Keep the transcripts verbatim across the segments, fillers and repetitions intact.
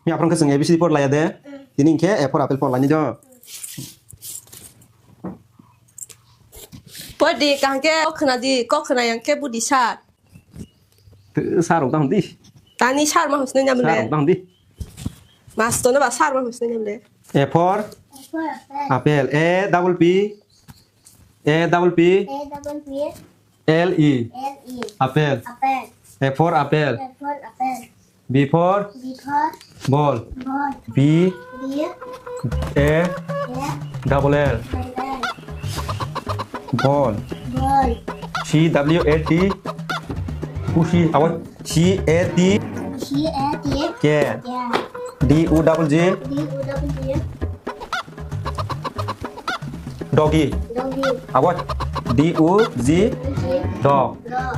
Miya phone khe chwng A B C D por laya de. Tini hinkhe A for apple por laini do. Por di, kaham khe kok khna di, kok khna yang khe budi sar. Sar rok tang di. Tani sar ma husnai nyam le. Sar rok tang di. Mas to na ba sar ma husnai nyam le. A for apple. A double P. A double P. A double P. L E. L E. Apple. Apple. A for apple. A for apple. B for. B for. Ball. Ball. B. B. A. A. Double L. Double L. Ball. Ball. C W A T. Pusi. Awas. C A T. C A T. Cat. Cat. D O double G. D O double G. Doggy. Doggy. Abo D O G. Dog. Dog.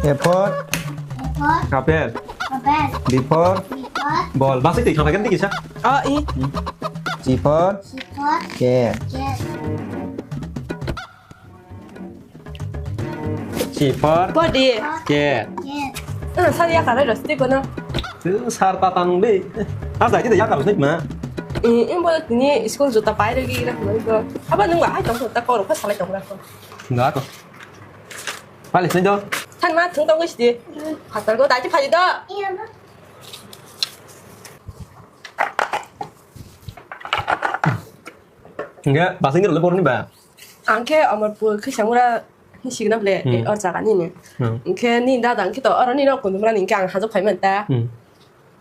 A for. A for. Apple. Apple. B for. B for. Ball. Basi tik sampai kan tik isa. Oh, i. C for. C for. Cat. Cat. C for. Body. Cat. Cat. Ina sar ya karai rasti kono. Tu sar ta tang de. As dai de ya karai ma. I, in bo tini school juta pai regi ra ko. Aba nung ba ai tong ta ko ro ko salai tong ra ko. Nda ko. Pali sen do. Than ma thung tong sti. Hatar ko dai ti phai do. Iya, ma. Enggak, bahasa Inggris lo porni ba. Ang khe Amarpur khe samura ni signa ble, hmm, or jaga ni ni. Hmm. Ang khe ni dada ang khe to oro ni rok kundumra ni ang hajok phai man ta. Hmm.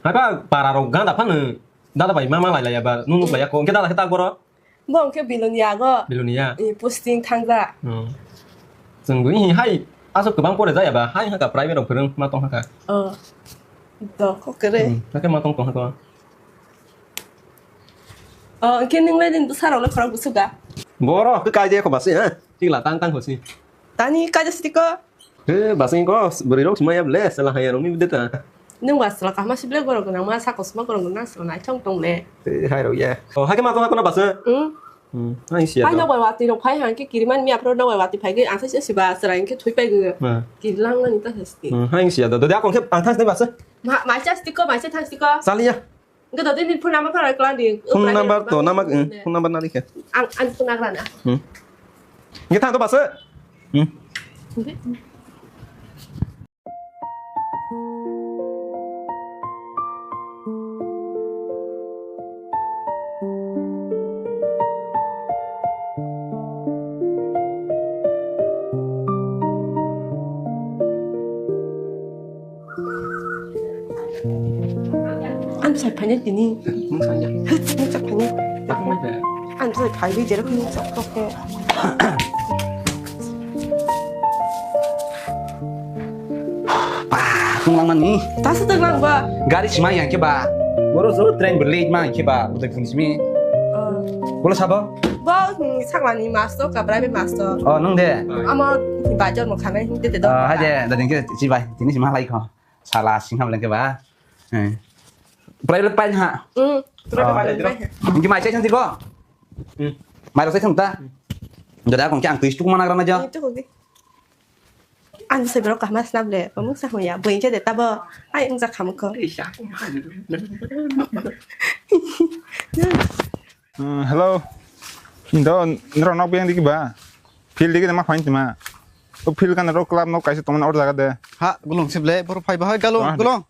Haka para rok ganda phano dada bai mama lai lai ba nung nuk lai ya ko. Ang khe dada khe tak boro. Bo ang khe Bilonia go. Bilonia. I posting thang ja. Hmm. Chwng bo hi hai asok kwbang pore jaya ba hai haka private rok phwrwng ma tong haka. Oh. Do kok kere. Hmm. Haka ma tong tong haka. Oh, hwnkhe nwng lai nini bwsarok le khorok bwswk ga? Borok hwnkhe kaijak kho basi, ha? Chikla tang tang kho si. Tani kaijak si ko? He, basi ko, bwrwi rok si maya ble, sala haya rok ni bide ta. Nwng ba sala kahma si ble borok gwnang ma, sako sma borok gwnang sala naithok tong le. He, hai rok ya. Oh, hai khe ma tong ha kono basi? Hmm. Hmm, hai si ya. Hai do. Nok bai watwi rok phai hang khe kiriman mi aphro nok bai watwi phai khe ang sai si ba sala hwnkhe thwi pai gwi. Ma. Kirilang nani ta hasti. Hmm, hai si ya do. Dodi akon khe ang thang si basi. Ma, mai chas tiko, mai chas thang tiko. Sali ya. Hwnkhe to tini phone number phano kla di. Phone number to nama, phone number nari khe. Ang, ang phone nagra na. Hmm. Nge thang to basa. Hmm. Ang sai phainai tini. Ang sai phainai. Ang sai phaiwi jerok ni chok khe. Ba, tong langmani. Tasa tong lang ba. Gari sima yang khe ba. Boro so train bo late ma yang khe ba. Budai phone simi. Bolo sabo? Bo, hmm, saklani master ka, private master. Oh, nung de? Amo, bajar mo khanai, hing tete do. Ah, hai de, da ding khe, si bai, tini si ma lai kho. Sala sing ham lengke ba. Eh. Private pai ha. Hmm, private pai ha. Ingi mai sai thang tiko. Hmm. Mai rok sai thang ta. Dada kong khe ang twi stuk mana rana ja. Itu kok di. Ang sai berok kahma snap le, pamuk sa hoya, boi khe de tabo. Ai, ang sa kham ko. Hmm, hello. Indo, nero nok beng diki ba? Field diki ma phain tima. O field kan ro club nok kaisa tongmani or jaga de. Ha, gulung sible, boro phai ba, hai, gulung, gulung.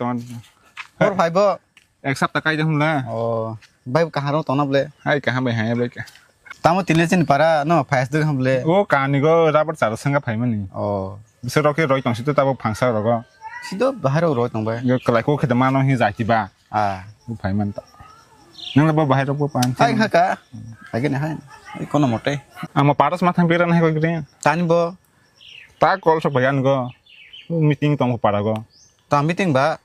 Boro phai bo. Ek sapta kai de hum la. Oh, bai kaham ro tongna ble. Hai kaham bai hai bai ka. Tamo tile chin para no phai asduk ham ble. O kani go rabar charo sanga phai mani. Oh. Bisa rok khe roi tong sito tabo phangsa rogo. Sido bahai rok roi tong bai. Yo kalai ko khede mano hi jati ba. Ah. Bu phai man ta. Nang le bo bahai rok bo pan. Hai ha ka. Hai ne hai. Ai kono mote. Amo paras ma thang pira nai ko gre. Tani bo. Ta kol sok bayan go. Meeting tong para go. Ta meeting ba.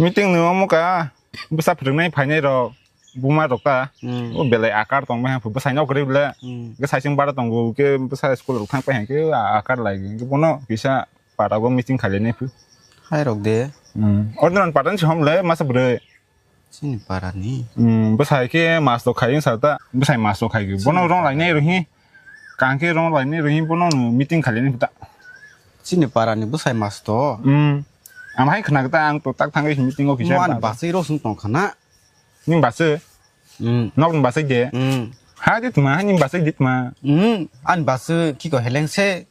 Meeting ni omo ka. Bwsa phwrwng nai phai nai rok. Buma rok ta. Hmm. O belai akar tong bai ha. Bwsai nok ri ble. Hmm. Ke sai sing bara tong go. Ke bwsa school rok thang pai ha. Ke akar lai. Ke bono kisa para go meeting khaile ne phu. Hai rok de. Hmm. Ordinary para ni hom le masa bwrwi. Chini para ni. Hmm. Bwsai ke mas to khai sa ta. Bwsai mas to khai. Bono rong lai ne ro hi. Kang ke rong lai ne ro hi bono meeting khaile ne phu ta. Chini para ni bwsai mas to. Hmm. Ang hai khna ta ang to tak thangwi meeting office. Mo ani ba- basai rok sung tong khana. Ning basai? Hmm. Nok ni basai de. Hmm. Ha de tma, ha ni basai de tma. Hmm. Ani basai ki ko heleng se.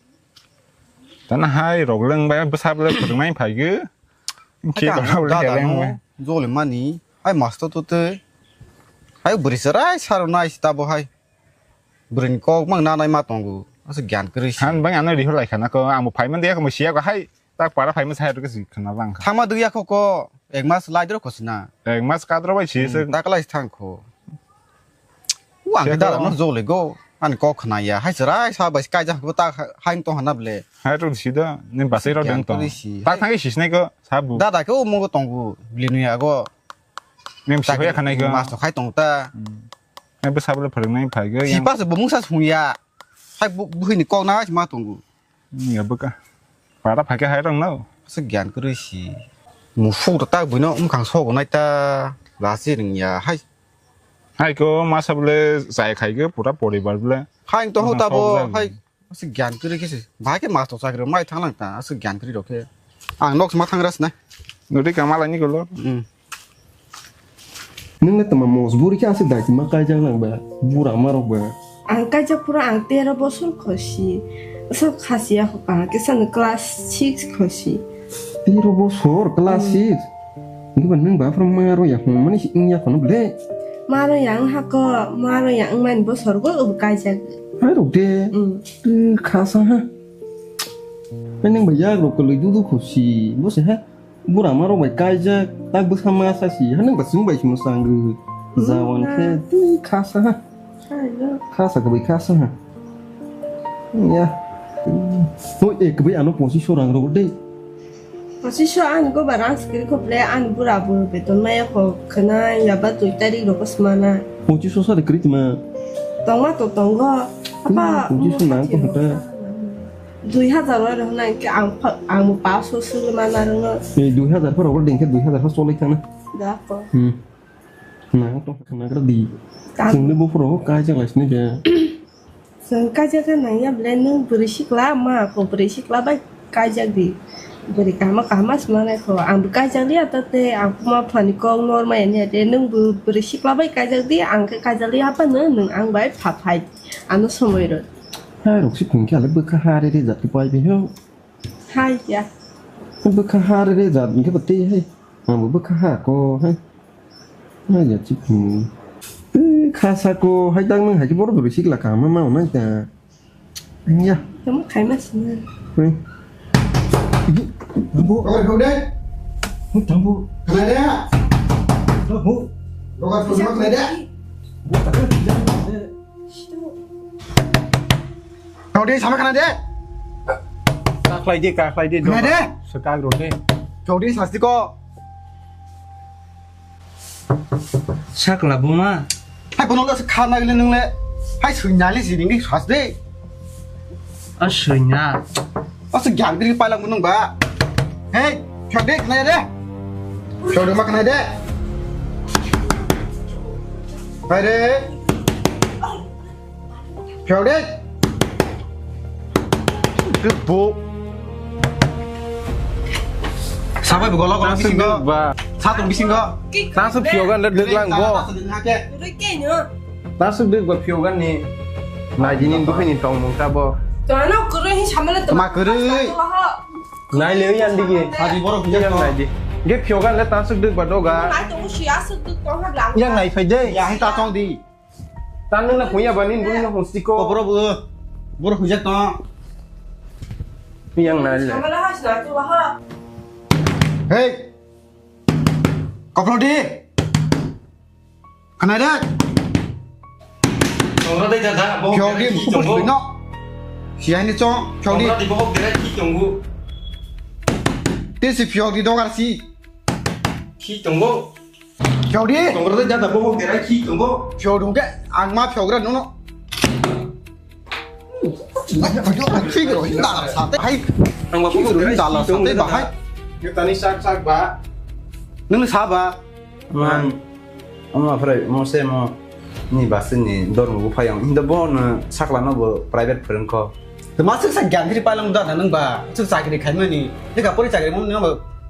Tana hai rok leng ba bwsa bwle phwrwngnai phai ge. Ki ko rok leng heleng ba. Jole mani. Ai master to te. Ai bwrwi chwrai saro nai si tabo hai. Bwrwini kok mang nanai ma tongo. Asa gyan kwrwi si. Han bang ano rihor lai khana ko. Ang bo phai man de ko mo siya ko hai. Tak para phai man sai to si khana bang kha. Thangma dui ya ko ko. Ek mas lai dro ko sina. Ek mas kadro bai si se. Tak lai thang ko. Wa ang dada no jole go. Ani kok khna ya. Hai chwrai sa bai kai ja ko tak hai tong hana ble. Hai to si da. Ni basai ro deng tong. Tak thang si sinai ko. Sabu. Dada ko mo ko tongo. Bli nuya go. Mem si hoya khanai ko. Mas to khai tong ta. Hmm. Hai bwsa bwle phwrwngnai phai gwi. Si pas bo mungsa sung ya. Hai bu-, buhini kok na ma tongo. Hmm, ya bwkha. Para phai khe hai rong no. Asa gyan kwrwi si. Musuk to tak buino umkhang sogo nai ta. Lasi ring ya. Hai. Hai ko masa bwle chai khai gwi pura poribar bwle. Hai to ho ta bo hai. Aswk gyan kwrwi khe se. Bahai khe master chakri rok mai thang lang ta. Aswk gyan kwrwi rok khe. Ang nok ma thang ras na. Nodi kama lai ni golo. Hmm. Nung le tama mos buri khe aswk dai ma kaijak lang ba. Bura ma rok ba. Ang kaijak pura ang tero bosor khosi. Aswk khasi ya kho ka kisa no class six khosi. Tero bosor class six. Ngi ba nung ba phra ma ro ya hum mani si ing ya khono ble. Ma ro ya ang ha ko, ma ro ya ang mani bosor go ub kaijak. Hai rok de. Hmm. Twi khasa ha. Hai nang bai yak rok kwlwi dudu kho si. Bo se ha. Bura ma rok bai kaijak. Tak bwsa ma sa si. Ha nang ba sung bai simo sang gw. Jawan khe twi khasa ha. Khasa kwbwi khasa ha. Ya. Hoi e kwbwi ano pochiso rang rok de. Pochiso ani go ba rang sikiri kho ble ani bura buru beton maya kho khna ya ba twi tarik rok sma na. Pochiso sa de kwrwi tma. Tongma to tongo. Apa. Pochiso nang ko hota. Dui hazar wa rok nang ke ang pa-, ang mo paso sulu mana rok. Ni dui hazar pa rok ding ke dui hazar pa solai thang na. Da ko. Hmm. Nang to khna gra di. Sing ni bo phuro kai jang lai sini de. Chwng kaijak khe nangya ble nwng bwrwi sikla ma kho bwrwi sikla bai kaijak di. Bwrwi kahama kahama se manai kho ang bo kaijak liya ta tei ang kuma phani kok norma ya niya de nwng bo bwrwi sikla bai kaijak di ang khe kaijak liya phano nwng ang bai pha phai ano somoi rw. Hai rok si phung khe ale bwkha ha re re jat khe pai bai ho. Hai ya. Bwkha ha re re jat hwnkhe bo tei hai. Ang bo bwkha ha ko hai. Hai ya chipung. Tei khasa ko hai dang nang hai khe borok rw sikla kaham ma ma nai ta. Ya. Tamo khaima sina. Oi. Tambo. Oi, hau de. Oi, tambo. Khnai de. Tambo. Dogar phone ma khnai de. Bo ta ka. Hau de, sama khnai de. Ka khlai de, ka khlai de. Khnai de. Swkang rw de. Hau de, sasti ko. Sakla buma. Hai bono le kha nagile nung le. Hai sunya le siring ni sas de. A sunya. A se gyang diri palang nung ba. Hey, chok de khnai de. Chok de ma khnai de. Hai de. Phiyok de. Bo. Sabai bo golok golok bisingo. Ba. Satung bisingo. Tasu phiyogan le dwglang bo. Tasu dwgba phiyogan ni. Naijini bukhini tongmung ta bo. To ano kwrwi hin samale to. Ma kwrwi. Nai le yan digi. Sabi borok hijak to. Nai di. Ge phiyogan le tasu dwgba doga. Nai to usi asuk dwg tong ha lang. Yang nai phai de. Ya hin ta tong di. Tang nung na huya ba nin bung na hung siko. Ko boro bu. Boro hujak to. Yang na le. Samala has na tu ha. Hey. Kopro di. Kanai da. Tongra dai da da. Bo. Phiyok di mu ku no. Siya ni chong phiyok di. Tongra di bo dere ki tongu. Tisi phiyok di dogar si. Ki tongo. Phiyok di. Tongra de jada bohok derai khi tongo. Phiyok dong de, ang ma phiyok ra nono. Phiyok ro hinda la sate. Hai. Ang ba bohok derai khi tongo. Yo tani sak sak ba. Nung sa ba. Man. Ama phrai mo se mo ni basi ni dormo bu phayang. Hinda bo no sakla no bo private phrwng kho. Tma sik sa gyang kri palang da nang ba. Sik chakri khai mani. Nika pori chakri mo nang ba.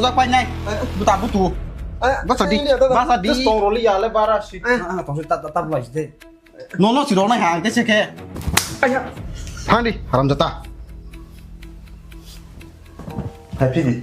rojak pai nai. Eh. Buta butu. Eh, basa di. Ini ada, ada. Basa di. Terus tong roli ya le bara si. Eh. Ah, tong si ta, ta, ta, ta, ta. Nono si ronai ha, kese ke. Aya. Thang di, haram jata. Hai, phidi.